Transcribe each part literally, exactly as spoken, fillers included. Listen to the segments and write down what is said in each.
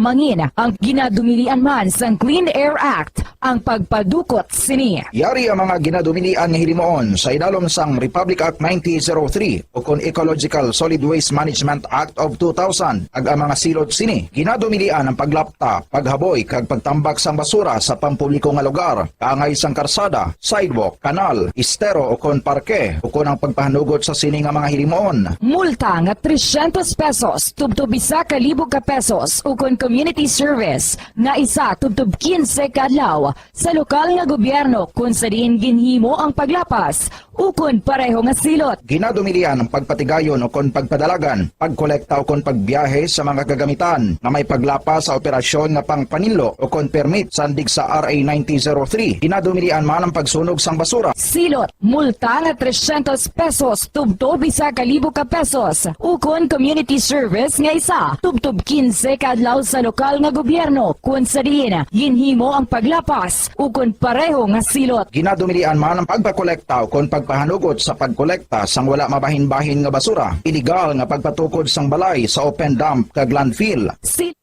Mangin ang ginadumilian man sang Clean Air Act ang pagpadukot sini. Yari ang mga ginadumilian nga hilimuon sa idalom sang Republic Act nineteen oh three o kon Ecological Solid Waste Management Act of two thousand, kag ang mga silot sini ginadumilian ang paglapta, paghaboy, kag pagtambak sang basura sa pampubliko nga lugar, kaangay sang karsada, sidewalk, kanal, estero, o kon parke, o kon ang pagpahanugot sa sini nga mga hilimuon. Multa nga trescientos pesos tubtob isa ka libo ka pesos o kon community service nga isa tubtob quince ka adlaw sa lokal nga gobyerno kon sa diin ginhimo ang paglapas o kon pareho nga silot. Ginadumilian ang pagpatigayon o kon pagpadalagan, pagkolekta o kon pagbiyahe sa mga kagamitan nga may paglapas sa operasyon nga pangpaninlo o kon permit sandig sa R A nineteen oh three. Ginadumilian man ang pagsunog sang basura. Silot, multa nga trescientos pesos tubtob isa ka libo ka pesos, ukon community service nga isa tubtob quince ka adlaw sa lokal nga gobyerno, kon sa diin ginhimo ang paglapas ukon pareho nga silot. Ginadumilian man ang pagpakolekta ukon pagpahanugot sa pagkolekta sang wala mabahin-bahin nga basura, iligal nga pagpatukod sang balay sa open dump kag landfill. Si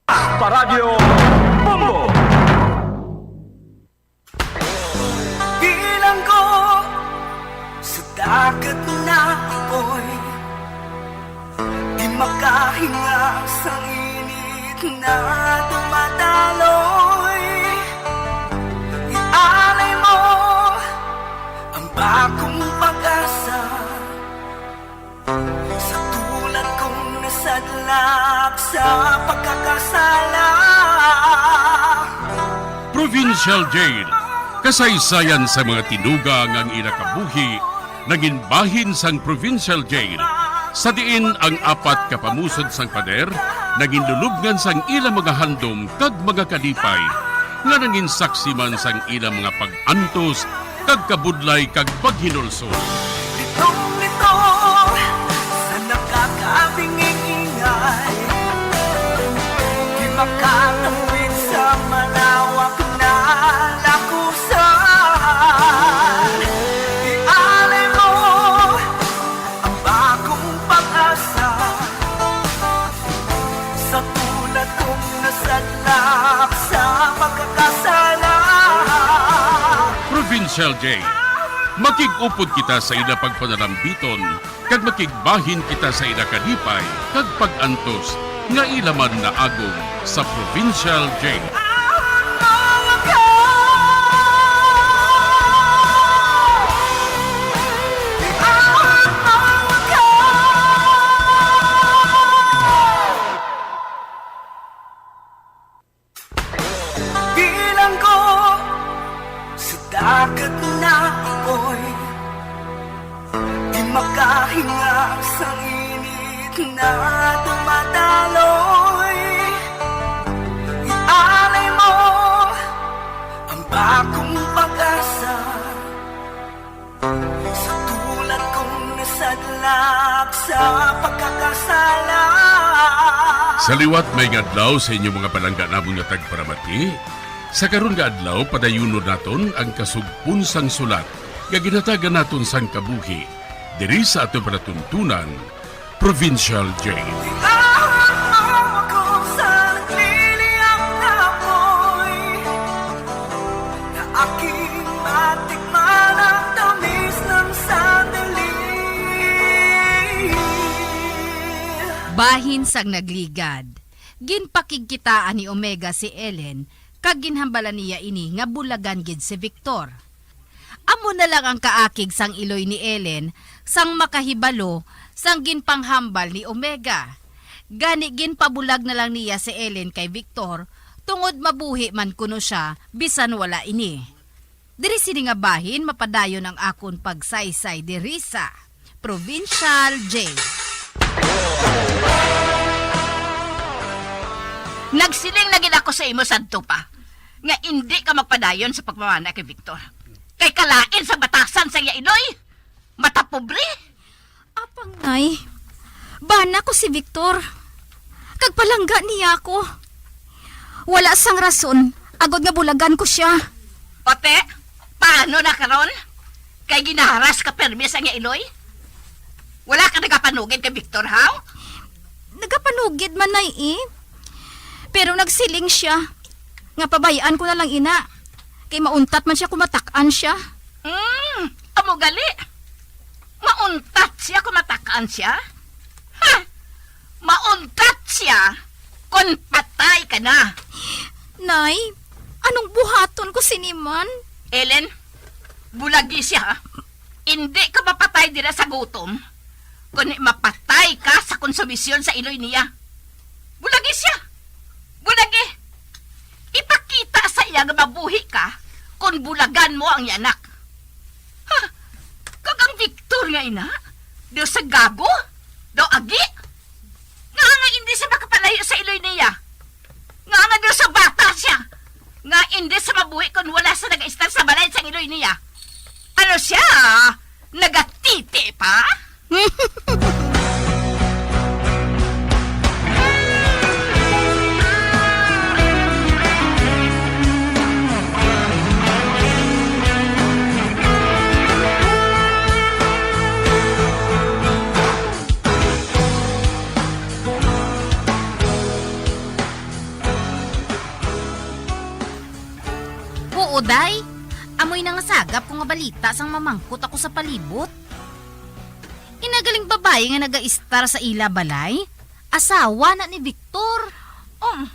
Paradyo Bombo. Bilanggo sa dagat na apoy, di makahinga sa init na dumadaloy. Ialay mo ang bagong pag-asa. Sa tulad kong nasadlak sa pagkakasala. Provincial Jail. Kasaysayan sa mga tinuga nga ang ila kabuhi nangin bahin sang Provincial Jail, sa diin ang apat ka pamusod sang pader nangin lulubngan sang ilang mga handom kag mga kalipay, nga nangin saksi man sang ilang mga pag-antos kag kabudlay kag paghinulsol. Litong-lito sa nakakabinging ingay, di makatawid sa malawak na lakusan. Ialay mo ang bagong pag-asa. Sa tulad kong nasadlak sa pagkakasala. Provincial Jail. Makig-upod kita sa ila pagpanalambiton kag makigbahin kita sa ila kalipay kag pag-antos nga ila man naagom sa Provincial Jail. Bilanggo sa dagat na apoy, di makahinga sa init na dumadaloy. Ialay mo ang bagong pag-asa. Sa tulad kong nasadlak sa pagkakasala. Sa liwat, maayong adlaw sa inyo, mga palangga namon nga tagparamati. Sa karon nga adlaw, padayunon naton ang kasugpon sang sulat nga ginhatagan naton sang kabuhi diri sa aton palatuntunan, Provincial Jail. Iahon mo ako sa nagliliyab na apoy, na aking matikman ang tamis ng sandali. Bahin sang nagligad, ginpakigkitaan ni Omega si Ellen, kag ginhambalan niya ini nga bulagan gid si Victor. Amo na lang ang kaakig sang iloy ni Ellen sang makahibalo sang ginpanghambal ni Omega. Gani, ginpabulag na lang niya si Ellen kay Victor, tungod mabuhi man kuno sia bisan wala ini. Diri sini nga bahin mapadayon ang akon pagsaysay diri sa Provincial Jail. Nagsiling na gid ako sa imo sadto pa nga indi ka magpadayon sa pagpamana kay Victor, kay kalain sa batasan sa iya iloy. Mata pobre. Apang, Nay, bana ko si Victor, kag palangga niya ako. Wala sang rason agod nga bulagan ko sia. Pati, paano na karon? Kay ginaharas ka permi sa iya iloy? Wala ka nagapanugid kay Victor, haw? Nagapanugid man, Nay, eh. Pero nagsiling sia nga pabay-an ko na lang ina, kay mauntat man sia kung matak-an sia. Mm, amo gali. Mauntat sia kung matak-an sia? Ha? Mauntat sia kung patay ka na. Nay, anong buhaton ko sini man? Ellen, bulagi sia, ha? Indi ka mapatay dira sa gutom, kundi mapatay ka sa konsumisyon sa iloy niya. Bulagi sia! Bulagi! Ipakita sa iya nga mabuhi ka kon bulagan mo ang iya anak. Ha? Kag ang Victor nga ina? Daw sa gago? Daw agi? Nga nga indi siya makapalayo sa iloy niya? Nga nga daw sa bata siya? Nga indi siya mabuhi kon wala siya nag-istar sa balay sang iloy niya? Ano siya? Nagatiti pa? Huo, day. Amoy nangasagap ko nga balita sang mamangkot ako sa palibot. Ina galing babayi nga nagaistar sa ila balay, asawa na ni Victor. Um,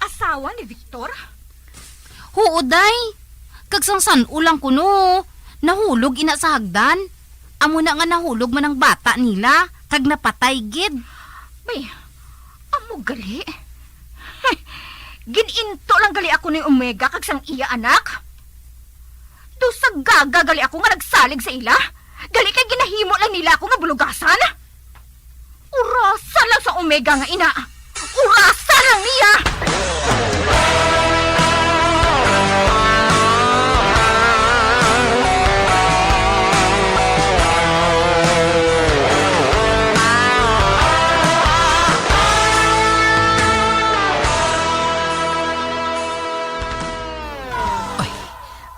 asawa ni Victor? Huo, day. Kag sang san-o lang kuno, nahulog ina sa hagdan. Amo na nga nahulog man ang bata nila, kag napatay gid. Bay, amo gali. Gin-into lang gali ako ni Omega kag sang iya anak. Daw sa gaga gali ako nga nagsalig sa ila. Gali kay ginahimo lang nila ako nga bulugasan. Urasa lang sa Omega nga ina. Urasa lang niya. Ay,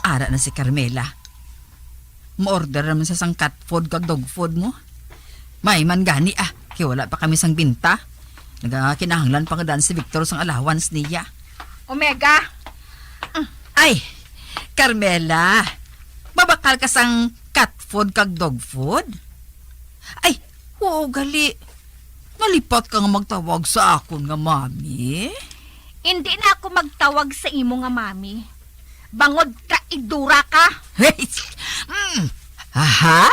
ara na si Carmela. Ma-order naman sa sang cat food kag dog food mo. May man gani, ah, kay wala pa kami sang binta. Nagakinahanglan pa nga daan si Victor sang allowance niya. Omega! Ay, Carmela, mabakal ka sang cat food kag dog food? Ay, oo, gali. Nalipat ka nga magtawag sa akon nga mami? Indi na ako magtawag sa imo nga mami. Bangod traidora ka. Mm. Aha?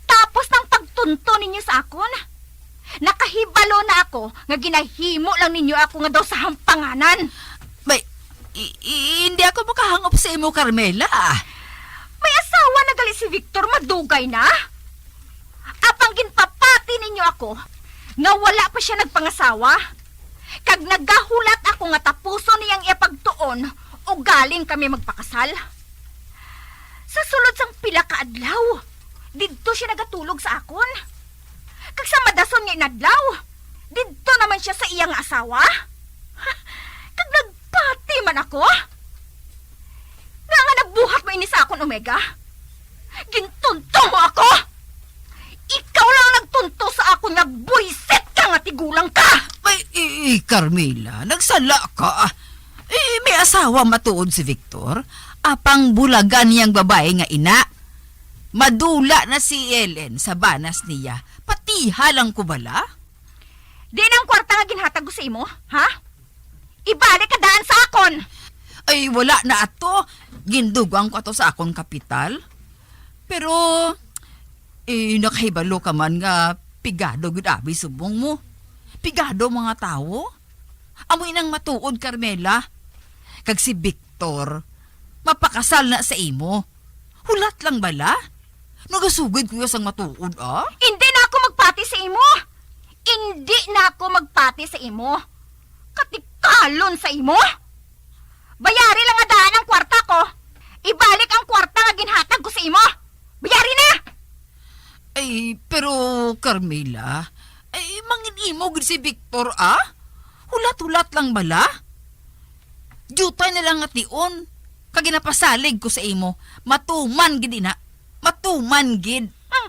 Tapos nang pagtunto ninyo sa akon, nakahibalo na ako nga ginahimo lang ninyo ako nga daw sa hampanganan. May, i-, i-, hindi ako makahangop sa imo, Carmela. May asawa na gali si Victor, madugay na. Apang ginpapati ninyo ako nga wala pa sia nagpangasawa, kag nagahulat ako nga tapuson niya ang iya pagtuon ugaling kami magpakasal. Sa sulod sang pila ka adlaw, didto sia nagatulog sa akon. Kag sa madason nga inadlaw, didto naman sia sa iya nga asawa. Kag nagpati man ako. Nga nga nabuhat mo ini sa akon, Omega? Gintunto mo ako? Ikaw lang ang nagtunto sa akon nga buisit ka nga tigulang ka! Ay, i-, i-, Carmela, nagsala ka. Eh, may asawa matuod si Victor. Apang bulagan niyang babae nga ina. Madula na si Ellen sa banas niya. Patiha lang ko bala? Diin ang kwarta nga ginhatag ko sa imo, ha? Ibalik ka daan sa akon! Ay, wala na ato. Gindugang ko ato sa akon kapital. Pero, eh, nakahibalo ka man nga pigado gid abi subong mo. Pigado mga tawo. Amo inang matuod, Carmela. Kag si Victor, mapakasal na sa imo. Hulat lang bala? Nagasugid ko ya sang matuod, ah? Indi na ako magpati sa imo! Indi na ako magpati sa imo! Katikalon sa imo! Bayari lang nga daan ang kwarta ko! Ibalik ang kwarta nga ginhatag ko sa imo! Bayari na! Ay, pero, Carmela, ay, mangin-imo gid si Victor, ah? Hulat-hulat lang bala? Diutay na lang nga tion, kag ginapasalig ko sa imo, matuman gid ina, matuman gid. Hmm,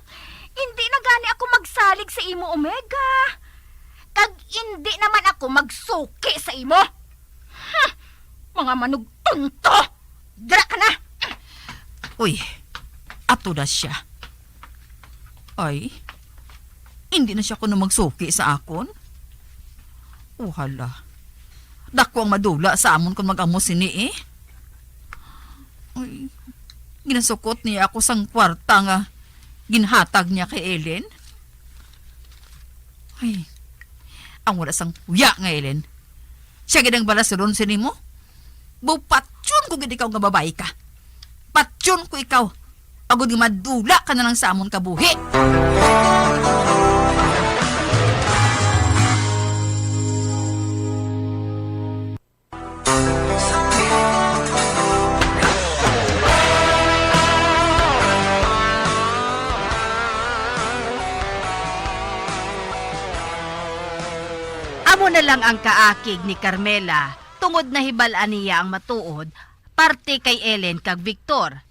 hindi na gani ako magsalig sa imo, Omega. Kag indi naman ako magsuki sa imo. Hmm, mga manugtunto! Dira ka na! Uy, ato na siya. Ay, hindi na siya kuno magsuki sa akon. Uhala. Dako ang madula sa amon kung mag-amo sini, eh. Ay, ginasukot niya ako sang kwarta nga ginhatag niya kay Ellen. Ay, ang wala sang huya nga Ellen. Siya gid ang balasilon sini mo. Bupatyon ko gid ikaw nga babayi ka. Patyon ko ikaw. Agod nga madula ka na lang sa amon kabuhi. Amo na lang ang kaakig ni Carmela tungod nahibal-an niya ang matuod parte kay Ellen kag Victor.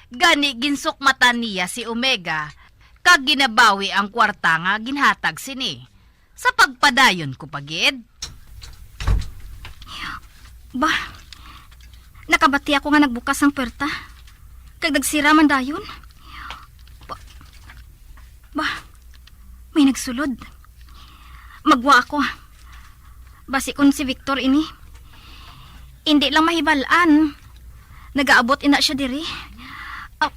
Gani ginsukmatan niya si Omega kag ginabawi ang kwarta nga ginhatag sini. Sa pagpadayon ko pa gid. Ba, nakabati ako nga nagbukas ang puwerta. Kag nagsira man dayon. Ba, ba, may nagsulod. Magwa ako. Basi kon si Victor ini. Indi lang mahibal-an. Nagaabot ina siya diri. Ah.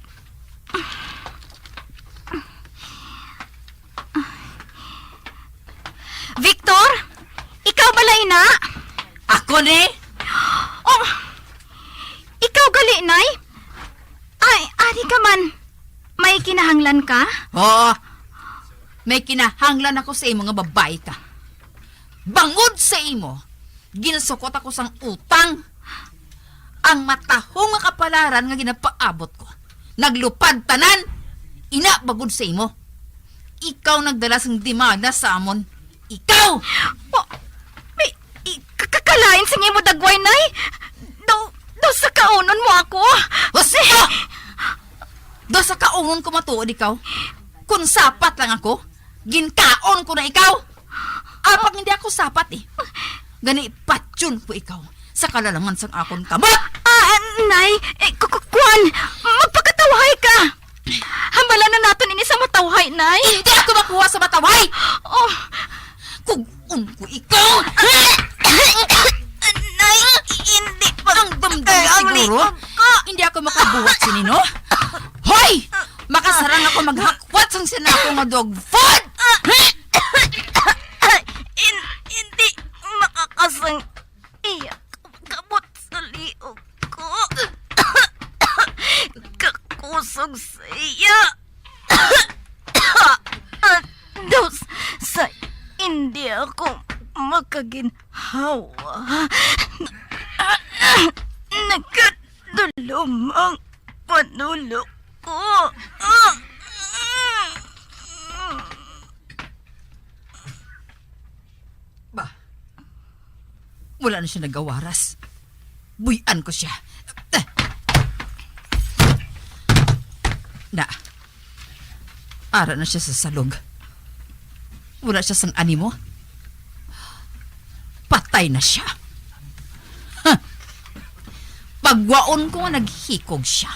Victor? Ikaw bala ina? Ako ni? Oh, ikaw gali, Nay? Ay, ari ka man. May kinahanglan ka? Oo. May kinahanglan ako sa imo nga babayi ka. Bangod sa imo, ginsukot ako sang utang. Ang matahom nga kapalaran nga ginapaabot ko, naglupad tanan. Ina, bangod sa imo. Ikaw nagdala sang demanda sa amon. Ikaw! Wa-, may, i-, ka-, kakalain sing imo dagway, Nay. Daw, daw sa kaunon mo ako. Husto! Daw sa kaunon ko matuod ikaw. Kung sapat lang ako, ginkaon ko na ikaw. Apang hindi ako sapat eh. Gani, patyon ko ikaw sa kalalangan sang akon kamot. Ah, Nay, eh, ku-, ku-, kuwan, magpakatawhay ka. Hambala na naton ini sa matawhay, Nay. Hindi ako makuha sa matawhay! Oh. Kug-on ko ikaw! Nay, hindi pa. Ang damdamin siguro. Hindi ako makabuhat sini, no? Hoy! Makasarang ako maghakwat sang sinako nga dog food! Hin-, hindi makakasang iya kamot sa liog ko. Kakusog sa iya. Daw s-, sa hindi ako makaginhawa. Nagkadulom ang panulo ko. Ba, wala na siya nagawaras. Buy-an ko siya. Na, ara na siya sa salog. Wala siya sang animo. Patay na siya. Huh. Pagwaon ko nga naghikog siya.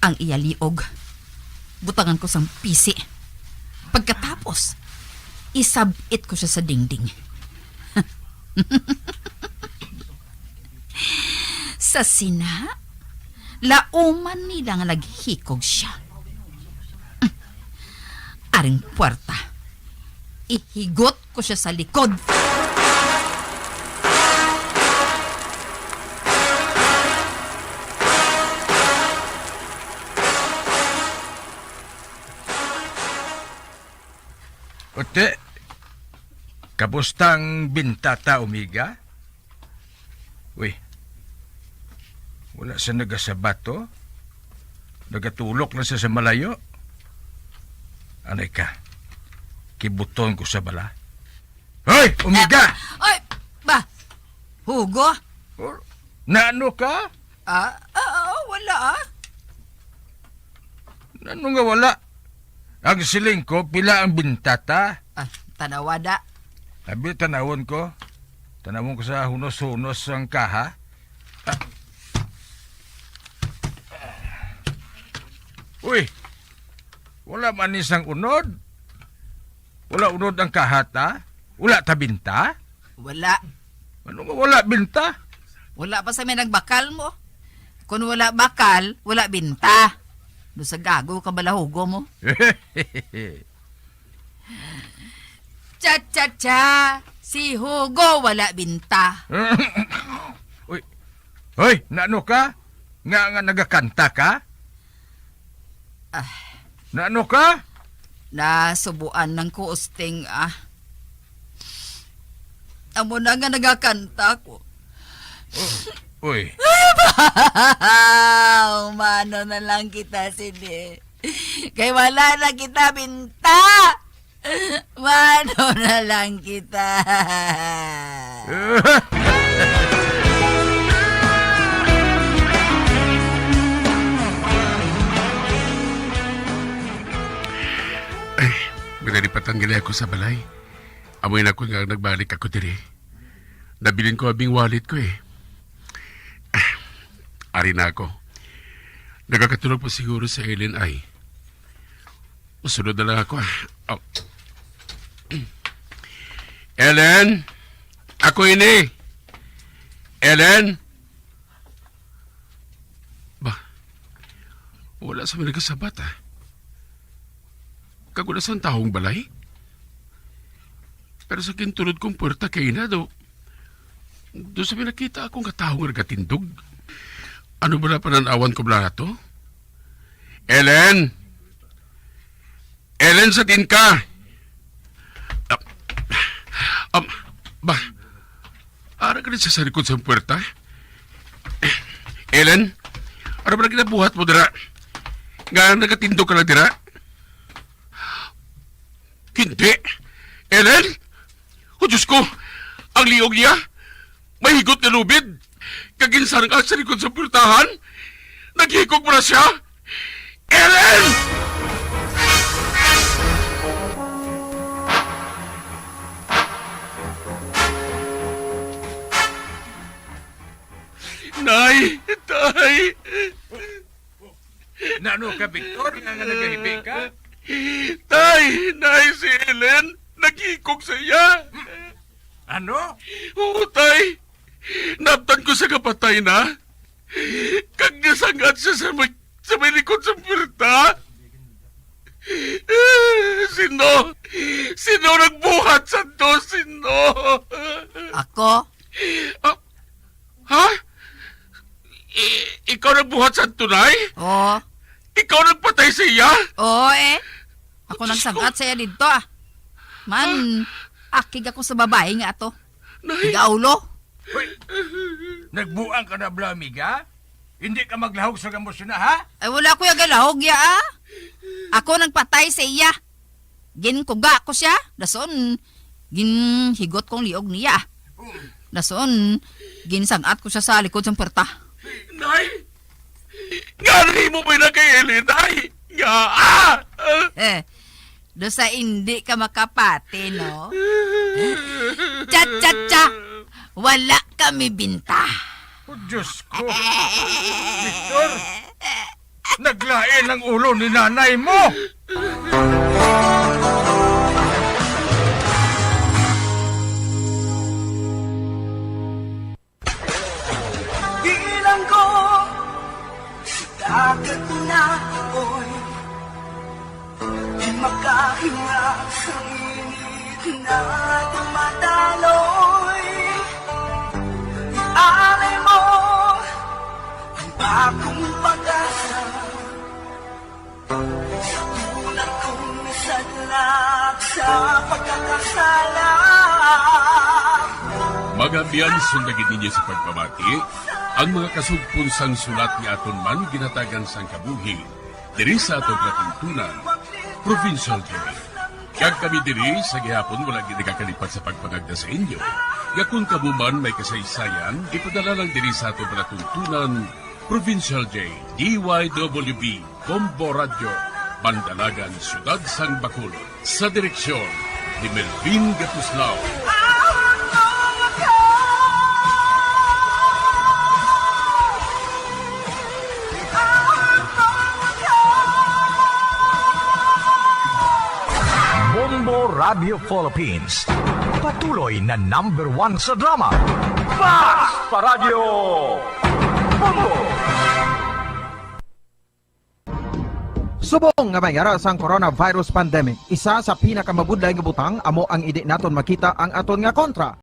Ang iya liog, butangan ko sang pisi. Pagkatapos, isab-it ko siya sa dingding. Sa sina, lauman nila nga naghikog siya. Aring puwerta, ihigot ko siya sa likod. Ote, kamusta ang bintata, Omega? Uy, wala sa nagasabat, oh. Nagatulok na sa, sa malayo. Anay ka, kibuton ko sa bala. Hoy, Omega! Eh, oy, ba? Hugo? Oh, naano ka? Ah, ah, ah, wala, ah. Ano nga wala? Ang siling ko, pila ang bintata? Ah, Tanawa da. Abi, tanawon ko. Tanawon ko sa hunos-hunos sang kaha. Ah. Uy, wala man ni sang unod. Wala unod ang kaha ta? Wala ta binta? Wala. Ano nga wala binta? Wala pa sa may nagbakal mo. Kung wala bakal, wala binta. Do sa gago ka balahugo mo. Cha-cha-cha, si Hugo wala binta. Uy, hoy, naano ka? Nga, nga nagakanta ka? Ah. Naano ka? Nasubuan ng kuusting, ah. Amo na nga nagakanta ko. Uy. Umano na lang kita sini. Kay wala na kita binta. Mano na lang kita. Ay, may nalipatan gali ako sa balay. Amoy na ko nga nagbalik ako diri. Nabilin ko abing wallet ko eh. Ari na ako. Nagakatulog pa siguro sa Ellen ay. Musulod na lang ako, ah. Oh. Ellen? Ako ini. Ellen? Ba, wala sa may nagasabat, ah. Kag wala sang tawo ang balay. Pero sa gintulod kong puwerta kay ina do, do sa may nakita ako nga tawo nga nagatindog. Ano bala panan-awan ko bala to? Ellen! Ellen, sa diin ka? Ah, um, ba, ara ka sa likod sa puwerta? Ellen, ano ba ang ginabuhat mo dira? Nga nagatindog ka lang dira? Hindi. Ellen? O Diyos ko, ang liog niya, mahigot nga lubid. Kag ginsarang-at sa likod sa purtahan, naghikog pa na siya. Ellen! Nay! Tay! Nano ka, Victor, nga, nga nagahibi ka? Tay! Nay, si Ellen! Naghikog sa iya! Ano? Oo, tay! Naabtan ko sa kapatay na. Kag nasangat siya sa may, sa may likod sa puwerta. Sino? Sino nagbuhat sa to? Sino? Ako? Ah, ha? I-, ikaw nagbuhat sa tunay? Oo. Ikaw nagpatay sa iya? Oo, eh. Ako Diyos ko. Nagsangat sa iya didto, ah. Man, akig ako sa babae nga ato. Nay. Gaulo. Hoy, nagbuang ka na bala, amiga? Hindi ka maglahog sa gamos na, ha? Ay, wala ko yung galahog, ya, ah. Ako nagpatay sa iya. Ginkuga ko siya, dason ginhigot kong liog niya. Dason, ginsangat ko siya sa likod sang puwerta. Nay! Ngano mo ba na kay Eli, Nay? Nga, ah! Eh, do sa hindi ka makapati, no? Cha, cha, cha! Wala kami binta. Oh, Diyos ko! Victor! Naglain ang ulo ni nanay mo! Bilanggo sa dagat na apoy, di makahinga sa init na dumadaloy. Ialay mo ang bagong pag-asa. Sa tunay kong sadlak sa pagkakasala. Mga abyan, sundagin ninyo sa pagpamati ang mga kasugpon sang sulat nga aton man ginhatagan sang kabuhi diri sa aton palatuntunan, Provincial Journal. Kag kami diri sa gihapon wala gid nagakalipat sa pagpangagda sa inyo nga kon kamo man may kasaysayan, ipadala lang diri sa aton palatuntunan, Provincial J, D Y W B, Bombo Radyo, Bandalagan, Siyudad sang Bacolod. Sa direksyon, ni Melvin Gatuslao. Bombo Radio Philippines, patuloy na number one sa drama. Basta Radyo Bombo! Subong nga may ara sang coronavirus pandemic, isa sa pinakamabudlay nga butang amo ang indi naton makita ang aton nga kontra.